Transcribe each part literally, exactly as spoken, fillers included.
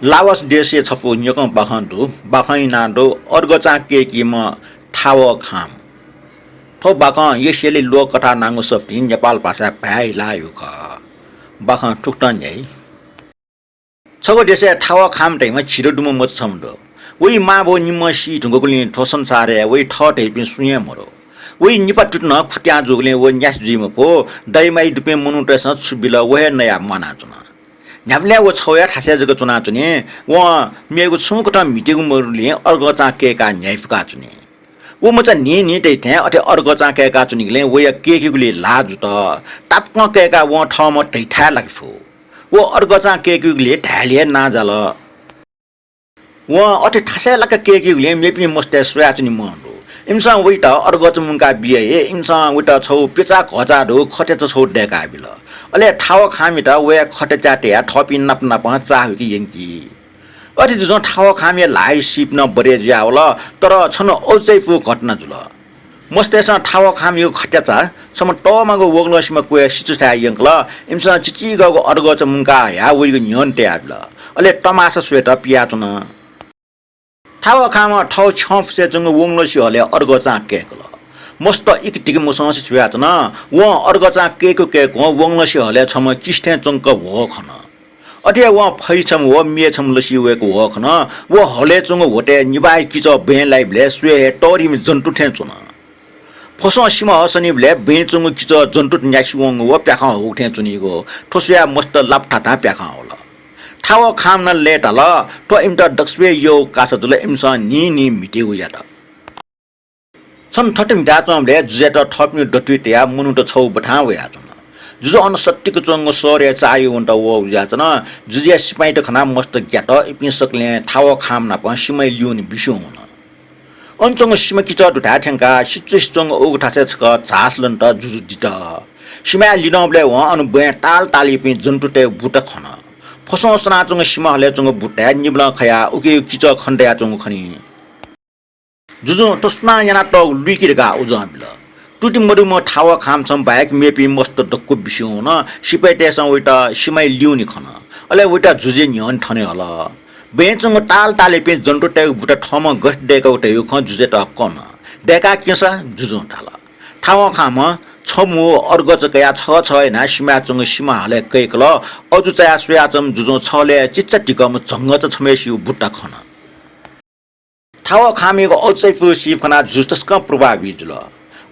लाओस देशय् छपु न्यकं बाखं दु। बाखं यानाः दु अर्गचां कय्कीम्ह थावः खाम। थ्व बाखं एसियाय् लोककथा नांगु सफुतिं नेपाल भाषाय् भाय् हिलाः हःगु खः। बाखं थुकथं न्ह्याइ। छगू देशय् थावः खाम धाइम्ह झिदँ दुम्ह मचा छम्ह दु। वइ मांबौ निम्हं सी धुंकूगुलिं थ्व संसारय् वइ थः धइपिं सुं हे मदु। वइ निपा तुति नं खुत्यां जूगुलिं व न्यासि जुइ मफु। दाइमाइ दुपिं मनूतय्सं छु बिल व हे नयाः म्वानाच्वन। न्ह्याबलें व छगू हे थासय् जक च्वनाच्वनी। वं मेगु छुं कथं म्हितीगु मदुगुलिं अर्गचां कय्काः न्ह्याइपुकाच्वनी। व मचा न्हिं न्हिं तइ थें अथे अर्गचां कय्काच्वनीगुलिं वया कय्कीगुली लाः जुत। तापाकं कय्काः वं थःम्हं धइथाय् लाके फु। व अर्गचां कय्कीगुली धायेलि हे नां जाल। वं अथे थासय् लाकाः कय्कीगुलिं मेपिं मस्तय् स्वयाच्वनी मवं दु। इमिसं वइत अर्गचा मुंका बियाः हे इमिसं वइत छगू प्यचा घःचा दुगु खटेचा छगू दय्काबिल। अले थावः खामयात वया खटेचाय् तयाः थःपिं नाप नापं चाःहुइके यंकी। अथे जुजुं थावः खामया ल्हाः सीपिं नं बरय् जुयावल, तर छन्हु औचाइपुगु घटना जुल। मस्तय्सं थावः खामयागु खटेचा छम्ह तःमागु वंगलंसिम्ह क्वय् सिचुथाय् यंकल। इमिसं चिचीगःगु अर्गचा मुंका हयाः वइगु न्ह्यःने तयाबिल। अले तमासा स्वयेत पियाच्वन। थावः खामं थःगु छ्यं फुसय् च्वंगु वंगलंसि हलय् अर्गचां कय्कल। मस्त इकितिकि मसंसे छ्वयाच्वन। वं अर्गचां कय्कू कय्कूं वंगलंसि हलय् छम्ह किसि थें च्वंक ह्वः खन। अथे हे वं फै छम्ह व म्ये छम्ह लसि वय्क ह्वः खन। व हलय् च्वंगु ह्वतय् निभाःया किचः बँय् लाइबलय् स्वये हे तःधिम्ह जन्तु थें च्वन। फसं सिमा हःसनिबलय् बँय् च्वंगु किचः जन्तुत न्यासि वंगु व प्याखं हःगु थें च्वनीगु। थ्व स्वयाः मस्त लापु थातां प्याखं वल। थावः खामं नं लय्ताल। थ्व इमित दक्वसिबय् यःगु कासा जुल। इमिसं न्हिं न्हिं म्हितीगु यात। छन्हु थथे म्हिताच्वंबलय् जुजुयात थःपिनिगु दथुइ तयाः मनूत छगू बथां वयाच्वन। जुजु अन सत्तिक च्वंगु शहरय् चाःहि वनेत वःगु जुयाच्वन। जुजुया सिपाइँत खनाः मस्त ग्यात। इपिं सकलें थावः खाम नाप सिमाया ल्यूने बिस्युं वन। अन च्वंगु सिमा किचः दुथाय् थ्यंकाः सिचुसि च्वंगु उगु थासय् छकः झास लनेत जुजु दित। सिमाय् लिधंबलय् वं अन बँय् ताल तालयापिं जन्तुतय् बुत खन। फसं सनाच्वंगु सिमा हलय् च्वंगु बुतय् निबलं खयाः उकिया किचः खने दयाच्वंगु खनी। जुजुं थ्व सुनां यानातःगु लुइकि धकाः उजं बिल। तुति मदुम्ह थावः खाम छम्ह बाहेक मेपिं मस्त दक्व बिस्युं वन। सिपाइँतय्सं वइत सिमाया ल्यूने खन। अले वइत जुजुया न्ह्यःने थने हल। बँय् च्वंगु ताल तालयापिं जन्तुतय्गु बुत थःम्हं गथे दय्कागु धयागु खँ जुजुयात कन। दय्काः क्यँ सा, जुजुं धाल। थावः खामं छम्ह अर्गचा कयाः छगः छगः यानाः सिमाय् च्वंगु सिमा हलय् कय्कल। अजू चायाः स्वयाच्वंम्ह जुजुं छहलय् चिच्चा धिकःम्ह झंगःचा छम्हय्सिगु बुत खन। थावः खामयागु औचाइपुगु सीप खनाः जुजु तसकं प्रभावित जुल।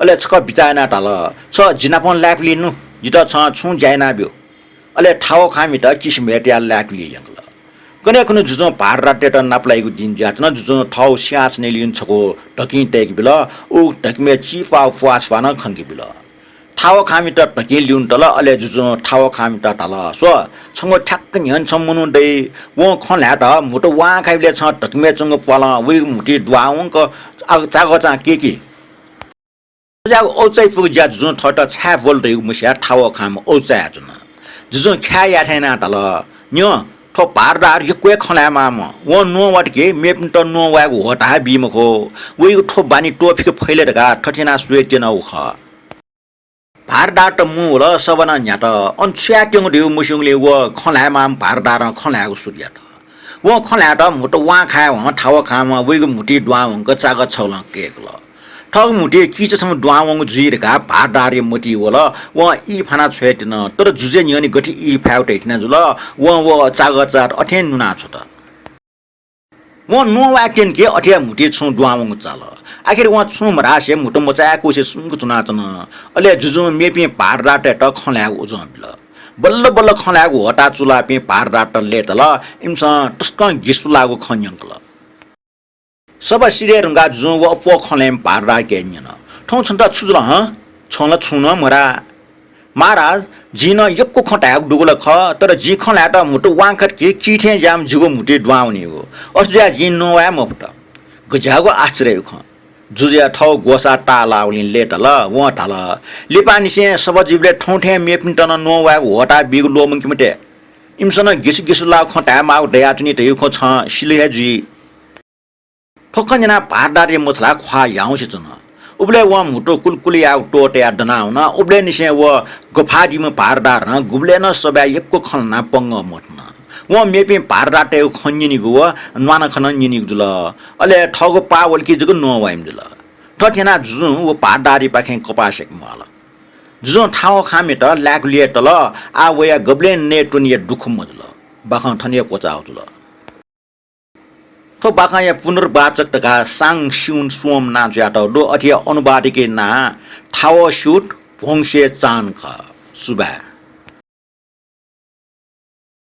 अले छकः बिचाः यानाः धाल, "छ जि नापं लाय्कुलिं नु, जितः छं छुं ज्या यानाब्यु।" अले थावः खामयात किसि म्हय् तयाः लाय्कुलिं यंकल। कन्हय् खुन्हु जुजुं भारदारतय्त नापलाइगु दिं जुयाच्वन। जुजुं थःगु सिंहासनय् लिउने छकू धकिं तय्के बिल। उ धकिंबलय् चिपाः प्वाः छपाः नं खंके बिल। थावः खामयात धकिं ल्यूने तल। अले जुजुं थावः खामयात धाल, "स्व, छंगु ठ्याक्क न्ह्यःने छम्ह मनू दइ। वं खँ ल्हायेत म्हुतु वां खाइबलय् छं धकिंबलय् च्वंगु प्वालं वइगु म्हुतुइ दुहां वंक आ-, चागःचां कय्कि।" थज्याःगु औचाइपुगु ज्या जुजुं थःत छाय् ब्वल धइगु मस्याः थावः खामं औचायाच्वन। जुजुं ख्याः याये थें यानाः धाल, "न्यँ, थ्व भारदार यक्व हे खँ ल्हायेमाःम्ह। वं न्ववात कि मेपिन्त न्ववायेगु ह्वःताः बी मखु। वइगु थ्व बानी त्वःफिके फइ ले धकाः थथे यानाः स्वयाच्वनागु खः।" भारदारत मुं वल, सभा नं न्ह्यात। अन छु यायेत्यंगु धइगु मस्यूगुलिं व खँ ल्हायेमाःम्ह भारदारं खँ ल्हायेगु सुरु यात। वं खँ ल्हायेत म्हुतु वां खाय्वं थावः खामं वइगु म्हुतुइ दुहां वंक चागः छगलं कय्कल। थःगु म्हुतुइ किचा छम्ह दुहां वंगु जुइ धकाः भारदारया मतिइ वल। वं ई फाना छ्वये त्यन, तर जुजुया न्ह्यःने गथे ई फायेगु धइथें जुल। वं व चागःचात अथें नुना छ्वत। वं न्ववाये त्यन कि अथे हे म्हुतुइ छुं दुहां वंगु चाल। आखिर वं छुं मधासे म्हुतु मचाय्कुसे सुम्क च्वनाच्वन। अले जुजुं मेपिं भारदारतय्त खँ ल्हायेगु उजं बिल। बल्ल बल्ल खँ ल्हायेगु ह्वःताः चूलाःपिं भारदारत लय्तल। इमिसं तसकं गिसुलाःगु खँ न्यंकल। सभा सिधये धुंकाः जुजुं व अप्वः खँ ल्हाइम्ह भारदारयाके न्यन, "थौं छन्त छु जुल हँ? छं ला छुं नं मधाः।" "महाराज, जिं नं यक्व खँ धायेगु दुगु ला खः, तर जिं खँ ल्हायेत म्हुतु वां खात कि की थें ज्याःम्ह जिगु म्हुतुइ दुहां वनीगु। अथे जुयाः जिं नवाये मफुत।" गज्याःगु आश्चर्यया खँ। जुजुया थःगु ग्वसाः ताःलाःगुलिं लय्ताल। वं धाल, "लिपांनिसें सभा जुइबलय् थौं थें मेपिन्त नं नवायेगु ह्वःताः बीगु ल्वःमंके मते। इमिसं नं गिसुगिसुलाःगु खँ धायेमाःगु दयाच्वनी धइगु खँ छं सिल हे जुइ।" थ्व खँ न्यनाः भारदारया मछालाः ख्वाः ह्याउँसे च्वन। उबलय् वं म्हुतु कुलकुल याःगु त्वःतायाः दनावन। उबलय्निसें व गफादीम्ह भारदारं गुबलय् नं सभाय् यक्व खँ ल्हानाः पंगः मथन। वं मेपिं भारदारतय्गु खँ न्यनीगु व न्वाना खँ नं न्यनीगु जुल। अले थःगु पाः वल कि जक नवाइम्ह जुल। थथे यानाः जुजुं व भारदारतय्पाखें कपाः स्याके म्वाल। जुजुं थावा खांम्हय्त लाय्क लुये तल। आः वया गबलें नयेत्वनेया दुःख मजुल। बाखं थन हे क्वचाः जुल। थ्व बाखंया पुनर्वाचक धकाः साङ स्युन स्वंम्ह नां जुयातःगु दु। अथे हे अनुवादकया नां थावा स्युत भ्वंसे चान खः। सुभाय्।